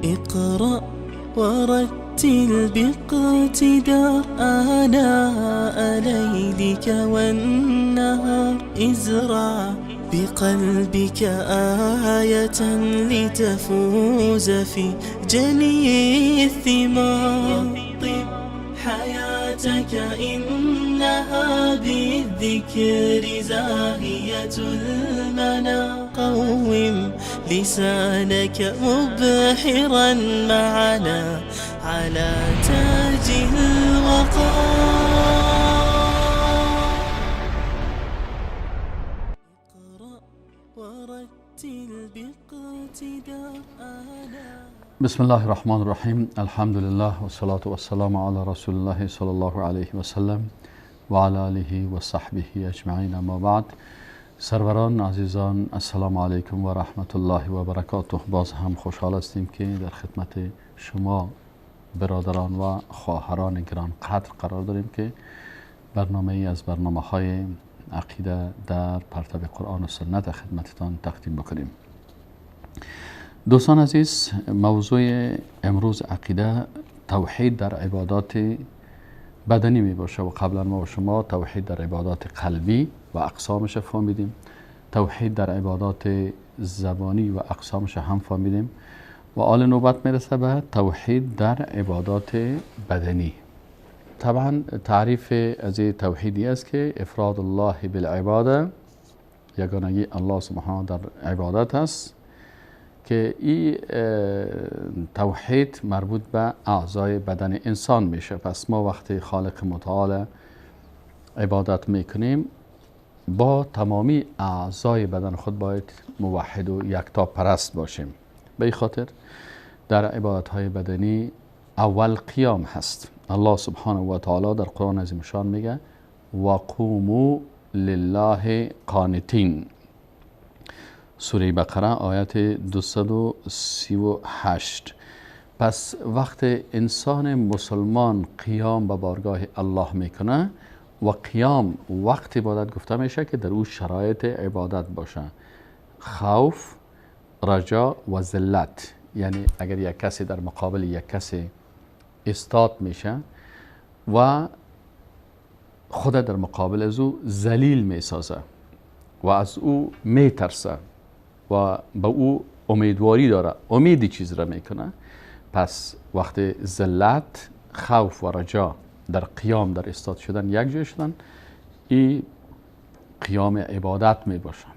اقرأ ورتل باقتدار آناء ليلك والنهار، ازرع بقلبك آية لتفوز في جني الثمار. طب حياتك إنها بالذكر زاهية المنى، قوم لسانك مبحرا معنا على تاج الوقار. اقرأ ورتل باقتدار آناء. بسم الله الرحمن الرحیم. الحمد لله والصلاة والسلام على رسول الله صلی الله علیه و سلم و علی آله و صحبه اجمعین، اما بعد. سروران، عزیزان، السلام علیکم و رحمت الله و برکاته. باز هم خوشحال هستیم که در خدمت شما برادران و خواهران گران قدر قرار داریم که برنامه ای از برنامه های عقیده در پرتو قرآن و سنت خدمتتان تقدیم بکنیم. دوستان عزیز، موضوع امروز عقیده توحید در عبادات بدنی می باشه و قبلا ما و شما توحید در عبادات قلبی و اقسامش فهمیدیم، توحید در عبادات زبانی و اقسامش هم فهمیدیم و آل نوبت میرسه به توحید در عبادات بدنی. طبعا تعریف از این توحیدی است که افراد الله بالعباده، یگانگی الله سبحانه در عبادت است که این توحید مربوط به اعضای بدن انسان میشه. پس ما وقتی خالق متعال عبادت میکنیم با تمامی اعضای بدن خود باید موحد و یکتا پرست باشیم. به این خاطر در عبادت های بدنی اول قیام هست. الله سبحانه و تعالی در قرآن عظیم شان میگه وقوموا لله قانتین، سوره بقره آیت 238. پس وقت انسان مسلمان قیام به بارگاه الله میکنه و قیام وقت عبادت گفته میشه که در او شرایط عبادت باشه، خوف، رجا و ذلت. یعنی اگر یک کسی در مقابل یک کسی استاد میشه و خود در مقابل از او ذلیل میسازه و از او میترسه و به او امیدواری داره، امیدی چیز را میکنه، پس وقت ذلت، خوف و رجا در قیام، در استاد شدن یک جای شدن، این قیام عبادت می باشه.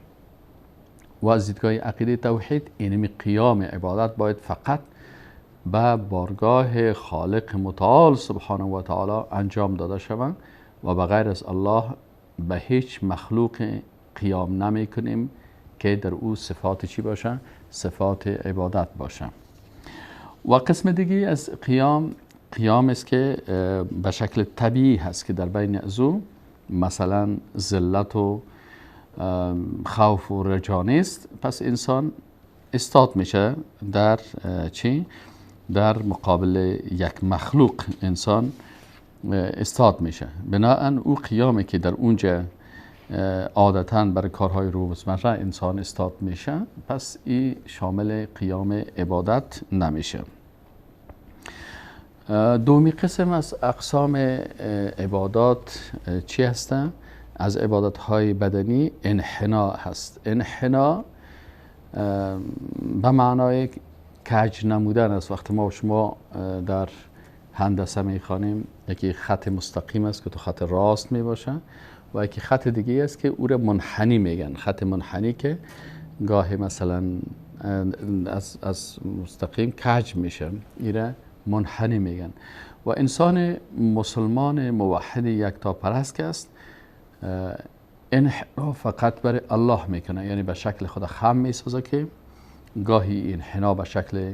و از دیدگاه عقیده توحید اینمی قیام عبادت باید فقط به بارگاه خالق متعال سبحانه و تعالی انجام داده شود و به غیر از الله به هیچ مخلوق قیام نمی کنیم که در او صفات چی باشه؟ صفات عبادت باشه. و قسم دیگه از قیام، قیام است که به شکل طبیعی هست که در بین از او مثلا ذلت و خوف و رجا نیست. پس انسان استاد میشه در چی؟ در مقابل یک مخلوق انسان استاد میشه. بناهن او قیامی که در اونجا عادتاً برای کارهای روزمره انسان استاد میشه، پس این شامل قیام عبادت نمیشه. دومی قسم از اقسام عبادات چی هستن؟ از عبادت های بدنی انحنا هست. انحنا به معنای کج نمودن است. وقتی ما و شما در هندسه میخوانیم یکی خط مستقیم است که تو خط راست میباشه و یکی خط دیگه است که او را منحنی میگن. خط منحنی که گاهی مثلا از مستقیم کج میشه، ایره منحنی میگن. و انسان مسلمان موحد یکتا پرست که است انحنا فقط برای الله میکنه، یعنی به شکل خود خم میسازه که گاهی انحنا به شکل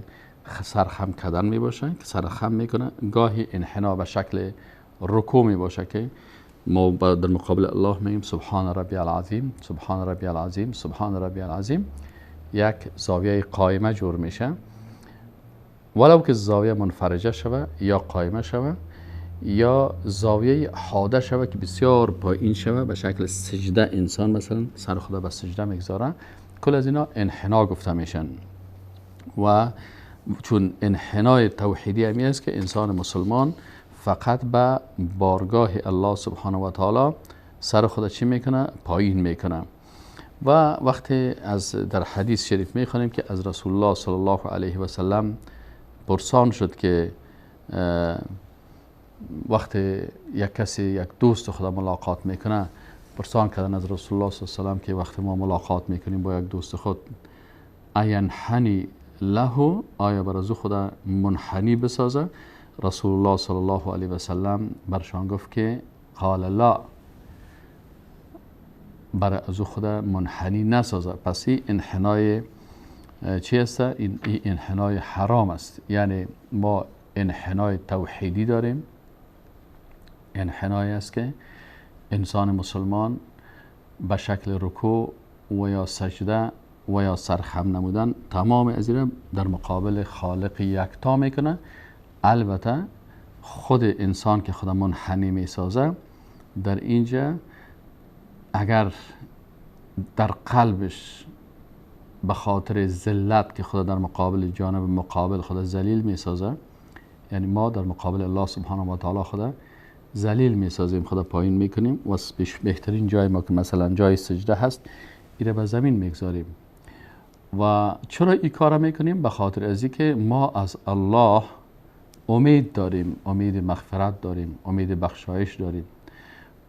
سرخم کردن میباشه که سرخم میکنه، گاهی انحنا به شکل رکوع میباشه که ما در مقابل الله میگیم سبحان ربی العظیم، سبحان ربی العظیم، سبحان ربی العظیم. یک زاویه قائمه جور میشه، ولو که زاویه منفرجه شوه یا قائمه شوه یا زاویه حاده شوه که بسیار پایین شوه به شکل سجده، انسان مثلا سر خدا به سجده میگذاره، کل از اینا انحنا گفته میشن. و چون انحنای توحیدی همی است که انسان مسلمان فقط به بارگاه الله سبحانه و تعالی سر خود چی میکنه؟ پایین میکنه. و وقتی از در حدیث شریف میخوانیم که از رسول الله صلی الله علیه و سلم پرسان شد که وقتی یک کسی یک دوست خود ملاقات میکنه، پرسان کردن از رسول الله صلی الله علیه و سلم که وقتی ما ملاقات میکنیم با یک دوست خود، اینحنی له، آیا بر از خود منحنی بسازه؟ رسول الله صلی الله علیه و سلم برشان گفت که قال لا، برای از خود منحنی نسازه. پس این انحنای چی است؟ این انحنای حرام است. یعنی ما انحنای توحیدی داریم، انحنای است که انسان مسلمان به شکل رکوع و یا سجده و یا سرخم نمودن تمام از این در مقابل خالق یکتا میکنه. البته خود انسان که خود منحنی میسازه در اینجا اگر در قلبش به خاطر ذلت که خدا در مقابل جانب مقابل خدا ذلیل میسازه، یعنی ما در مقابل الله سبحانه و تعالی خدا ذلیل میسازیم، خدا پایین میکنیم و بهترین جای ما که مثلا جای سجده هست ایره به زمین میگذاریم. و چرا این کار میکنیم؟ به خاطر از اینکه ما از الله امید داریم، امید مغفرت داریم، امید بخشایش داریم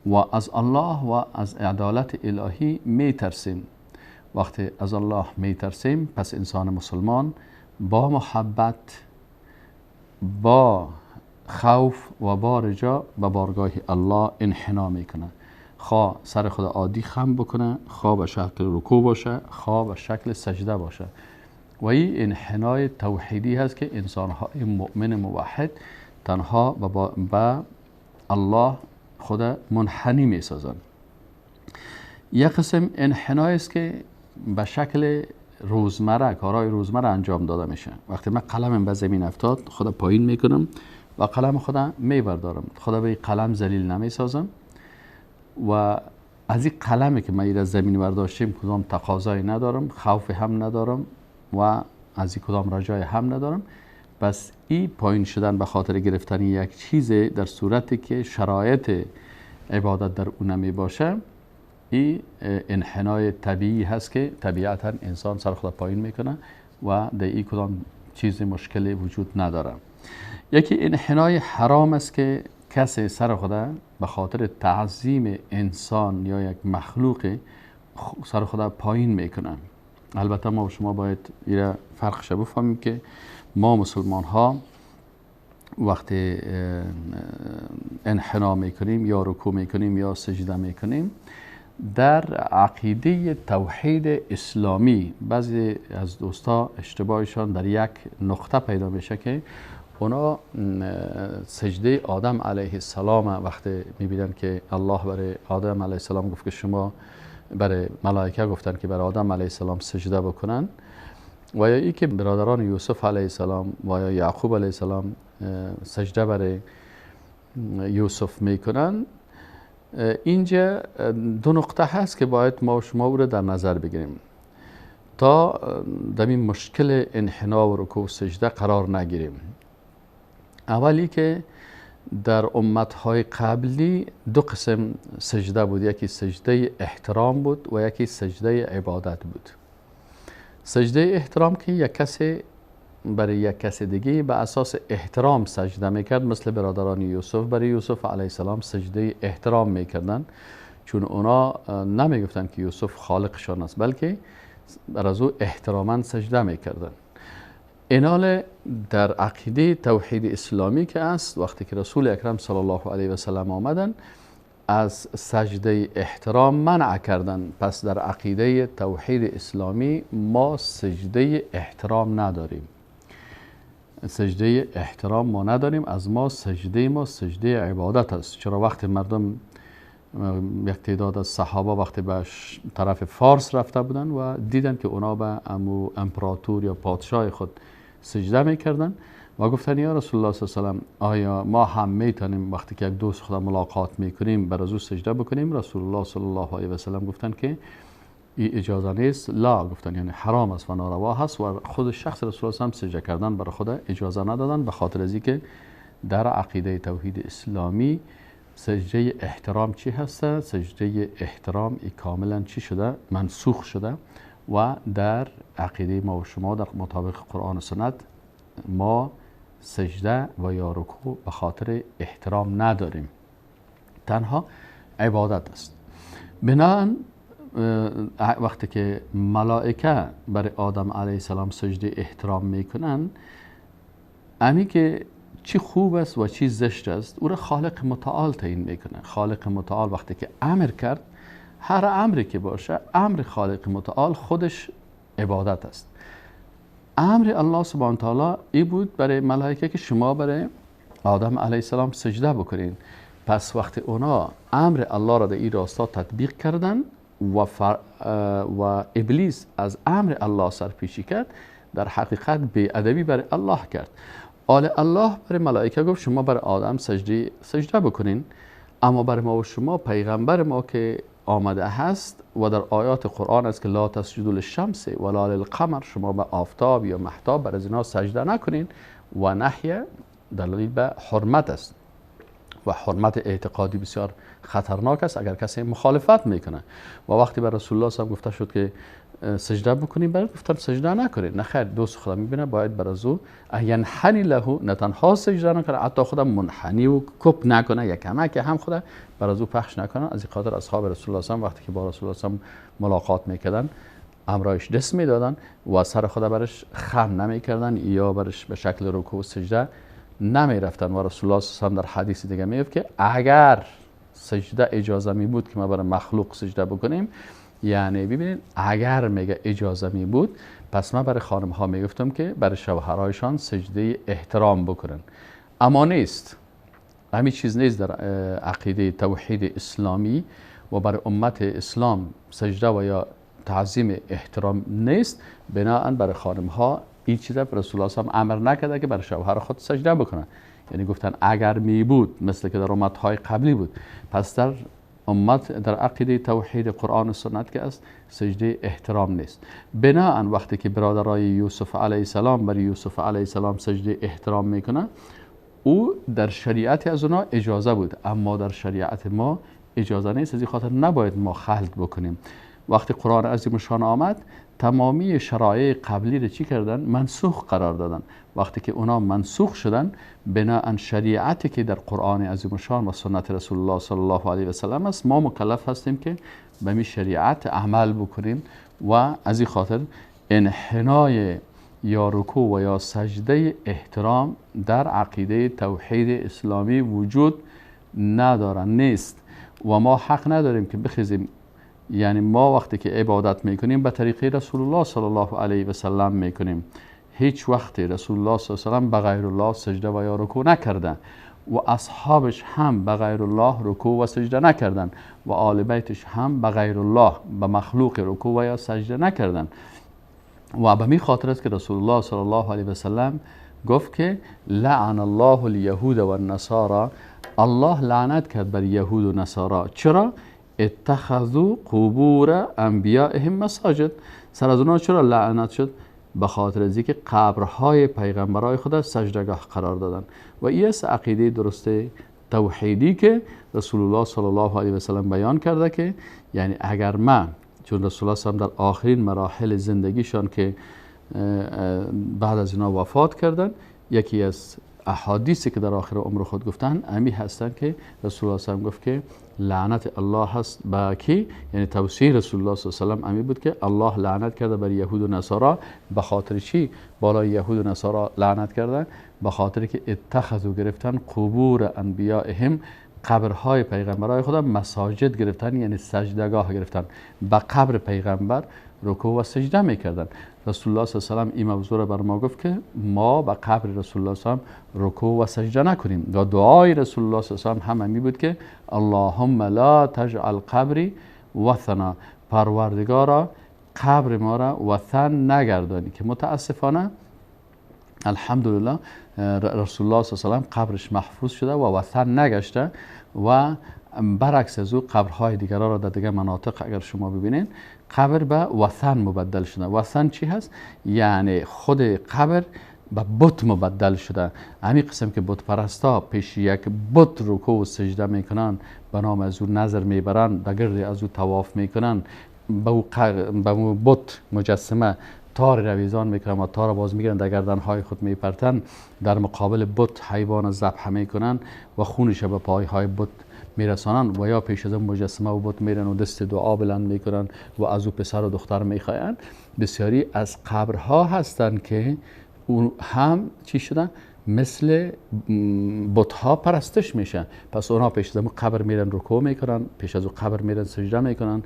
و از الله و از عدالت الهی میترسیم. وقتی از الله میترسیم پس انسان مسلمان با محبت، با خوف و با رجا به بارگاه الله انحنا میکنه. خواه سر خود عادی خم بکنه، خواه به شکل رکوع باشه، خواه به شکل سجده باشه. و این انحنای توحیدی هست که انسانهای مؤمن موحد تنها به الله خود منحنی میسازن. یک قسم انحنای است که به شکل روزمره، کارهای روزمره انجام داده میشه. وقتی من قلمم به زمین افتاد خود پایین میکنم و قلم خودم میبردارم، خدا به قلم ذلیل نمیسازم و از این قلمی که من از زمین برداشتیم کدام تقاضایی ندارم، خوف هم ندارم و از این کدام رجای هم ندارم. پس این پایین شدن به خاطر گرفتن یک چیز در صورتی که شرایط عبادت در اون نمی باشه، این انحنای طبیعی هست که طبیعتا انسان سر خود پایین میکنه و در این کدام چیز مشکلی وجود نداره. یکی انحنای حرام است که کسی سر خود به خاطر تعظیم انسان یا یک مخلوق سر خود پایین میکنه. البته ما و شما باید این فرقش بفهمیم که ما مسلمان ها وقتی انحنا میکنیم یا رکوع میکنیم یا سجده میکنیم، در عقیده توحید اسلامی بعضی از دوستا اشتباهشان در یک نقطه پیدا میشه که اونا سجده آدم علیه السلام وقتی میبینن که الله برای آدم علیه السلام گفت که شما، برای ملائکه گفتن که برای آدم علیه السلام سجده بکنن، و یا ای که برادران یوسف علیه السلام و یا یعقوب علیه السلام سجده برای یوسف میکنن. اینجا دو نقطه هست که باید ما و شما رو در نظر بگیریم تا در این مشکل انحنا و رکوع و سجده قرار نگیریم. اولی که در امتهای قبلی دو قسم سجده بود، یکی سجده احترام بود و یکی سجده عبادت بود. سجده احترام که یک کسی برای یک کس دیگه به اساس احترام سجده میکرد، مثل برادران یوسف برای یوسف علیه السلام سجده احترام میکردن، چون اونا نمیگفتن که یوسف خالقشان است، بلکه بر از او احتراما سجده میکردن. اینال در عقیده توحید اسلامی که است، وقتی که رسول اکرم صلی الله علیه و سلم آمدن از سجده احترام منع کردن. پس در عقیده توحید اسلامی ما سجده احترام نداریم، سجده احترام ما نداریم، از ما سجده ما سجده عبادت است. چرا وقتی مردم یک تعداد از صحابه وقتی به طرف فارس رفته بودن و دیدن که اونا به امو امپراتور یا پادشاه خود سجده میکردن و گفتن یا رسول الله صلی الله علیه و سلم، آیا ما هم میتونیم وقتی که یک دوست خود ملاقات میکنیم بر از او سجده بکنیم؟ رسول الله صلی الله علیه و سلم گفتن که این اجازه نیست، لا گفتن، یعنی حرام است و ناروا هست و خود شخص رسول الله هم سجده کردن برای خود اجازه ندادن، به خاطر از اینکه در عقیده توحید اسلامی سجده احترام چی هست؟ سجده احترام ای کاملا چی شده؟ منسوخ شده و در عقیده ما و شما در مطابق قرآن و سنت ما سجده و یا رکوع به خاطر احترام نداریم، تنها عبادت است. بنابراین وقتی که ملائکه برای آدم علیه السلام سجده احترام میکنن، امی که چی خوب است و چی زشت است او را خالق متعال تعیین میکنه. خالق متعال وقتی که امر کرد، هر امری که باشه امر خالق متعال خودش عبادت است. امر الله سبحانه تعالی ای بود برای ملائکه که شما برای آدم علیه السلام سجده بکنین. پس وقتی اونا امر الله را در این راستا تطبیق کردن و ابلیس از امر الله سرپیچی کرد، در حقیقت بی ادبی برای الله کرد. آل الله برای ملائکه گفت شما برای آدم سجده بکنین، اما برای ما و شما پیغمبر ما که آمده هست و در آیات قرآن است که لا تسجدوا للشمس ولا للقمر، شما به آفتاب یا مهتاب بر از اینا سجده نکنین و نهی دلیل به حرمت است و حرمت اعتقادی بسیار خطرناک است اگر کسی مخالفت میکنه. و وقتی بر رسول الله صلی گفته شد که سجده بکنیم، برای گفتن سجده نکنید، نه خیر، دوست خدا میبینه باید بر از او ینحنی له، نه تنها سجده نکنه، حتی خدا منحنی و کپ نکنه، یک کمک هم خدا بر از او پخش نکنه. از این خاطر اصحاب رسول الله صلی وقتی که با رسول الله صلی ملاقات میکردن، امرایش دست میدادن و سر خدا برش خم نمیکردن یا برش به شکل رکوع و سجده نمیرفتن. و رسول الله صلی در حدیث دیگه میگه که اگر سجده اجازه می بود که ما برای مخلوق سجده بکنیم، یعنی ببینید اگر میگه اجازه می بود، پس من برای خانم ها میگفتم که برای شوهرایشان سجده احترام بکنن، اما نیست، همین چیز نیست در عقیده توحید اسلامی و برای امت اسلام سجده و یا تعظیم احترام نیست. بناهن برای خانم ها این چیز رسول الله صلی امر نکرده که برای شوهر خود سجده بکنن، یعنی گفتن اگر می بود، مثل که در امت های قبلی بود. پس در امت در عقیده توحید قرآن و سنت که است سجده احترام نیست. بناهن وقتی که برادرای یوسف علیه السلام برای یوسف علیه السلام سجده احترام میکنه، او در شریعت از اونا اجازه بود، اما در شریعت ما اجازه نیست. از این خاطر نباید ما خلط بکنیم. وقتی قرآن عظیم شان آمد، تمامی شرایع قبلی رو چی کردن؟ منسوخ قرار دادن. وقتی که اونا منسوخ شدن، بناءً شریعتی که در قرآن عظیم شان و سنت رسول الله صلی الله علیه و سلم است، ما مکلف هستیم که به می شریعت عمل بکنیم. و از این خاطر انحنای یا رکوع و یا سجده احترام در عقیده توحید اسلامی وجود نداره، نیست. و ما حق نداریم که بخیزیم، یعنی ما وقتی که عبادت میکنیم به طریقه رسول الله صلی الله علیه و سلم میکنیم. هیچ وقتی رسول الله صلی الله علیه و سلم به غیر الله سجده و یا رکوع نکردن و اصحابش هم به غیر الله رکوع و سجده نکردن و آل بیتش هم به غیر الله به مخلوق رکوع و یا سجده نکردن. و به می خاطر است که رسول الله صلی الله علیه و سلم گفت که لعن الله الیهود و النصارى، الله لعنت کرد بر یهود و نصارا. چرا؟ اتخذوا قبور انبیائهم مساجد. سر از اونها چرا لعنت شد؟ به خاطر از اینکه قبرهای پیغمبرای خود سجدگاه قرار دادن. و این است عقیده درست توحیدی که رسول الله صلی الله علیه و سلم بیان کرده که یعنی اگر من، چون رسول الله صلی الله علیه و در آخرین مراحل زندگیشان که بعد از اینا وفات کردن، یکی از احادیثی که در آخر عمر خود گفتن امی هستن که رسول الله صلی الله علیه و گفت که لعنت الله هست به کی؟ یعنی توصیه رسول الله صلی الله علیه و سلم امی بود که الله لعنت کرده بر یهود و نصارا. به خاطر چی بالای یهود و نصارا لعنت کرده؟ به خاطر که اتخذوا گرفتن قبور انبیائهم، قبرهای پیغمبرای خدا مساجد گرفتن، یعنی سجدگاه گرفتن، به قبر پیغمبر رکوع و سجده میکردن. رسول الله صلی الله علیه و سلم این موضوع را بر ما گفت که ما به قبر رسول الله صلی الله علیه و رکوع و سجده نکنیم. و دعای رسول الله صلی الله علیه و سلم هم می بود که اللهم لا تجعل قبری وثنا، پروردگارا قبر ما را وثن نگردانی. که متاسفانه الحمدلله رسول الله صلی الله علیه و سلم قبرش محفوظ شده و وثن نگشته و برعکس از او قبرهای دیگران را در دیگه مناطق اگر شما ببینین قبر به وثن مبدل شده. وثن چی هست؟ یعنی خود قبر به بت مبدل شده. همین قسم که بت پرستا پیش یک بت رکوع و سجده میکنن، به نام از او نظر میبرن، در گرد از او طواف میکنن، به او بت مجسمه تار رویزان میکنن و تار باز میگیرن در گردنهای خود میپرتن، در مقابل بت حیوان ذبح میکنن و خونش به پایهای بت میرسانن و یا پیش از مجسمه و بت میرن و دست دعا بلند میکنن و از او پسر و دختر میخواین. بسیاری از قبرها هستند که اون هم چی شدن؟ مثل بت‌ها پرستش میشن. پس اونها پیش از اون قبر میرن رکوع میکنن، پیش از اون قبر میرن سجده میکنن،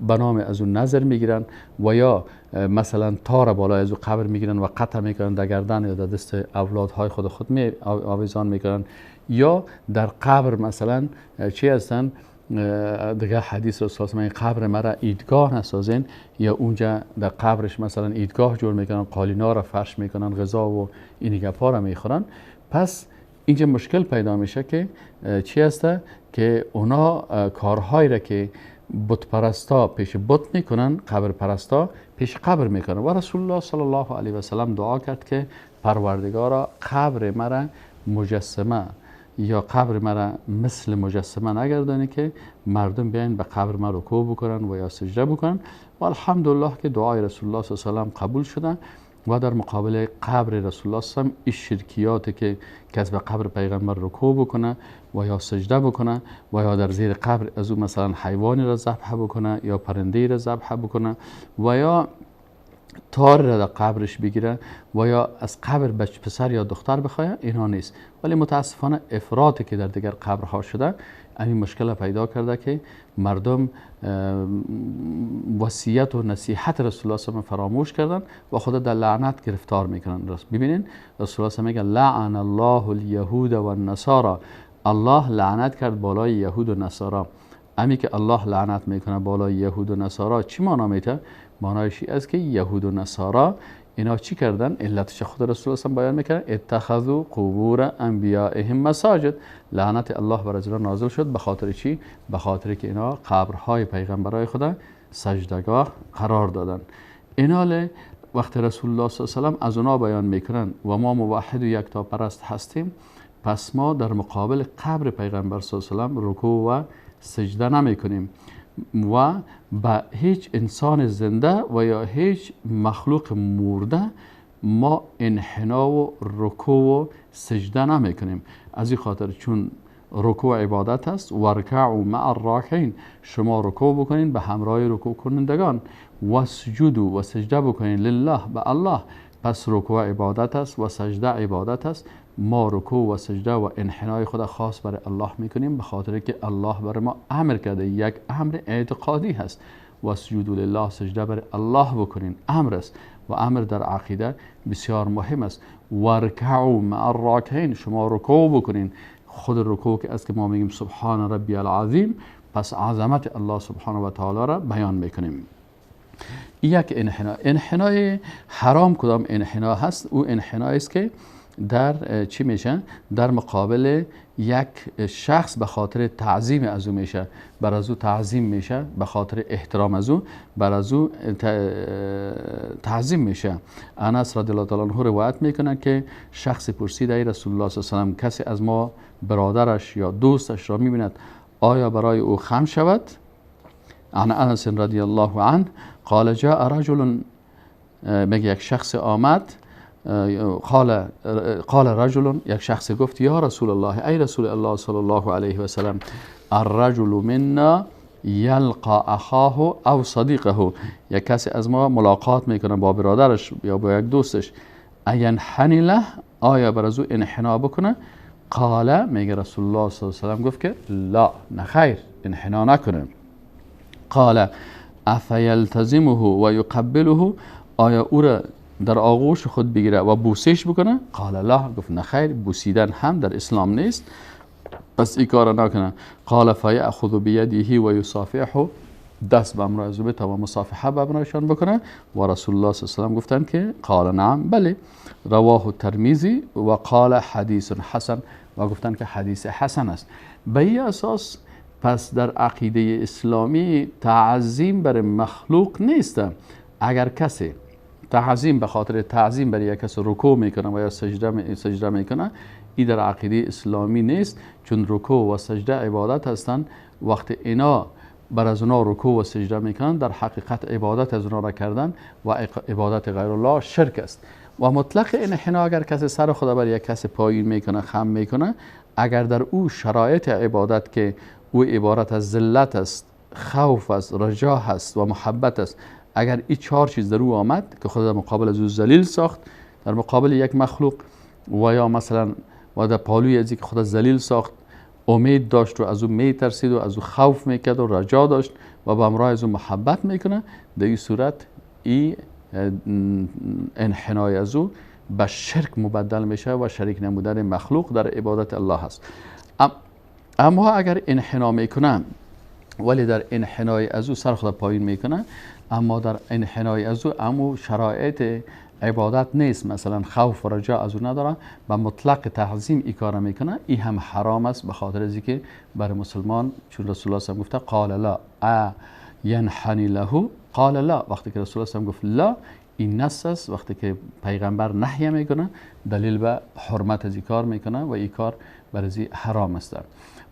به نام از اون نظر میگیرن و یا مثلا تار بالای از اون قبر میگیرن و قطع میکنن در گردن یا در دست اولادهای خود می آویزان میکنن، یا در قبر مثلا چی هستن دیگه حدیث رسول الله قبر مرا عیدگاه نسازین، یا اونجا در قبرش مثلا عیدگاه جور میکنن، قالینا را فرش میکنن، غذا و این گپا را میخورن. پس اینجا مشکل پیدا میشه که چی هسته؟ که اونا کارهایی را که بت پرستا پیش بت میکنن، قبر پرستا پیش قبر میکنن. و رسول الله صلی الله علیه و سلم دعا کرد که پروردگارا قبر مرا مجسمه یا قبر مرا مثل مجسمه نگردانی که مردم بیاین به قبر مرا رکوع بکنن و یا سجده بکنن. و الحمدلله که دعای رسول الله صلی الله علیه و سلم قبول شده و در مقابل قبر رسول الله صلی الله علیه و سلم این شرکیات که کس به قبر پیغمبر رکوع بکنه و یا سجده بکنه و یا در زیر قبر از او مثلا حیوانی را ذبح بکنه یا پرنده را ذبح بکنه و یا تار را در قبرش بگیره و یا از قبر بچ پسر یا دختر بخواه، اینا نیست. ولی متاسفانه افراطی که در دیگر قبرها شده همین مشکل پیدا کرده که مردم وصیت و نصیحت رسول الله صلی الله علیه و فراموش کردن و خود در لعنت گرفتار میکنن. ببینین رسول الله صلی الله علیه و میگه لعن الله اليهود والنصارى، الله لعنت کرد بالای یهود و نصارا. امی که الله لعنت میکنه بالای یهود و نصارا چی معنا میته؟ معنایش است که یهود و نصارا اینا چی کردن؟ علتش خود رسول الله بیان میکنه، اتخذوا قبور انبیائهم مساجد. لعنت الله بر از نازل شد به خاطر چی؟ به خاطر که اینا قبرهای پیغمبرای خدا سجدگاه قرار دادن. اینا وقت رسول الله صلی الله علیه و سلم از اونا بیان میکنن و ما موحد و یکتا پرست هستیم، پس ما در مقابل قبر پیغمبر صلی الله علیه و سلم رکوع و سجده نمیکنیم و به هیچ انسان زنده و یا هیچ مخلوق مرده ما انحنا و رکوع و سجده نمیکنیم. از این خاطر چون رکوع عبادت است، ورکعوا مع الراکعین، شما رکوع بکنین به همراه رکوع کنندگان، و سجود و سجده بکنین لله به الله. پس رکوع عبادت است و سجده عبادت است. ما رکوع و سجده و انحنای خود خاص برای الله میکنیم به خاطر که الله برای ما امر کرده، یک امر اعتقادی هست. و سجود لله، سجده برای الله بکنین، امر است و امر در عقیده بسیار مهم است. ورکعوا مع الراکعین، شما رکوع بکنین. خود رکوع که است که ما میگیم سبحان ربی العظیم، پس عظمت الله سبحانه و تعالی را بیان میکنیم. یک انحنا، انحنای حرام کدام انحنا هست؟ او انحنایی است که در چی میشه؟ در مقابل یک شخص به خاطر تعظیم از او میشه، بر از او تعظیم میشه، به خاطر احترام از او بر از او تعظیم میشه. انس رضی الله تعالی عنه روایت میکنه که شخص پرسید ای رسول الله صلی الله علیه و سلم، کسی از ما برادرش یا دوستش را میبیند آیا برای او خم شود؟ عن انس رضی الله عنه قال جاء رجل، میگه یک شخص آمد، قال رجل، یک شخص گفت یا رسول الله، ای رسول الله صلی الله علیه و سلم، الرجل منا یلقى اخاه او صدیقه، یک کسی از ما ملاقات میکنه با برادرش یا با یک دوستش، اینحنی له، آیا بر از او انحنا بکنه؟ قال، میگه رسول الله صلی الله علیه و سلم گفت که لا، نه خیر، انحنا نکنه. قال افیلتزمه و یقبله، آیا او را در آغوش خود بگیره و بوسیش بکنه؟ قال لا، گفت نه خیر، بوسیدن هم در اسلام نیست، پس این کار نکنه. قال فیأخذ بیده و یصافحه، دست به امرای از او بته و مصافحه به امرایشان بکنه. و رسول الله صلی الله علیه و سلم گفتن که قال نعم، بله. رواه الترمذی و قال حدیث حسن، و گفتن که حدیث حسن است. به این اساس پس در عقیده اسلامی تعظیم بر مخلوق نیست. اگر کسی تعظیم به خاطر تعظیم بر یک کس رکوع میکنه و یا سجده میکنه، این در عقیده اسلامی نیست، چون رکوع و سجده عبادت هستند. وقتی اینا بر از اونا رکوع و سجده میکنن، در حقیقت عبادت از اونا را کردن و عبادت غیر الله شرک است. و مطلق انحنا اگر کسی سر خدا بر یک کس پایین میکنه، خم میکنه، اگر در او شرایط عبادت که او عبارت از ذلت است، خوف است، رجا هست و محبت است، اگر این چهار چیز در او آمد که خدا در مقابل از او ذلیل ساخت، در مقابل یک مخلوق و یا مثلا و در پالوی از که خدا ذلیل ساخت امید داشت و از او میترسید و از او خوف میکرد و رجا داشت و به همراه از او محبت میکنه، در این صورت این انحنای از او به شرک مبدل میشه و شریک نمودن مخلوق در عبادت الله است. اما اگر انحنا میکنه ولی در انحنای از او سر خود پایین میکنه، اما در انحنای از او امو شرایط عبادت نیست، مثلا خوف و رجا از او نداره، به مطلق تعظیم ای کار میکنه، ای هم حرام است، به خاطر از اینکه برای مسلمان چون رسول الله صلی گفته قال لا ا ینحنی له قال لا، وقتی که رسول الله صلی گفت لا، این نص است. وقتی که پیغمبر نهی میکنه دلیل به حرمت از این کار میکنه و این کار برای حرام است.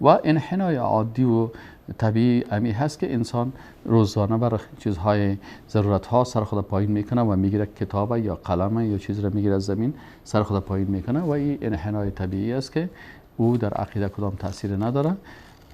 و انحنای عادی و طبیعی امی هست که انسان روزانه بر چیزهای ضرورت ها سر خود پایین میکنه و میگیره کتاب یا قلم یا چیز را میگیره از زمین سر خود پایین میکنه و این انحنای طبیعی است که او در عقیده کدام تاثیر نداره.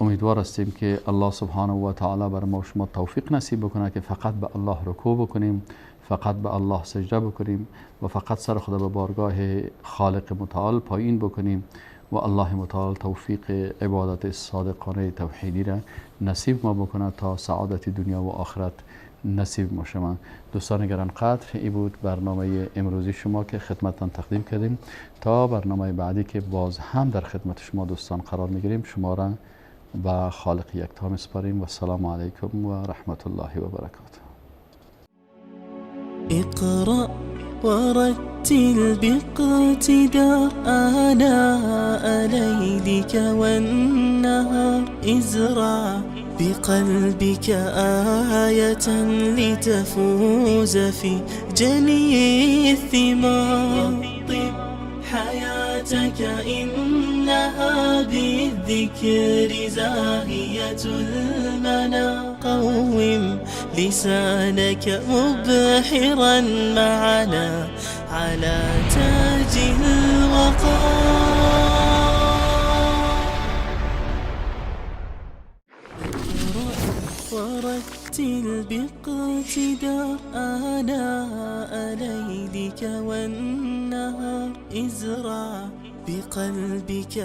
امیدوار هستیم که الله سبحانه و تعالی بر ما و شما توفیق نصیب بکنه که فقط به الله رکوع بکنیم، فقط به الله سجده بکنیم و فقط سر خود به بارگاه خالق متعال پایین بکنیم و الله متعال توفیق عبادت صادقانه توحیدی را نصیب ما بکنه تا سعادت دنیا و آخرت نصیب ما شما. دوستان گرانقدر، ای بود برنامه امروزی شما که خدمتتان تقدیم کردیم. تا برنامه بعدی که باز هم در خدمت شما دوستان قرار میگیریم، شما را به خالق یکتا میسپاریم و السلام علیکم و رحمت الله و برکاته. اقرأ ورتل باقتدار آناء ليلك والنهار، ازرع بقلبك آية لتفوز في جني الثمار، رطب حياتك إنها بالذكر زاهية المنى، قوم لسانك مبحرا معنا على تاج الوقار. ورتل باقتدار آناء ليلك والنهار، ازرع بقلبك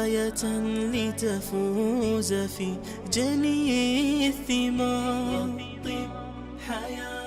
آية لتفوز في جني الثمار، رطب حياتك.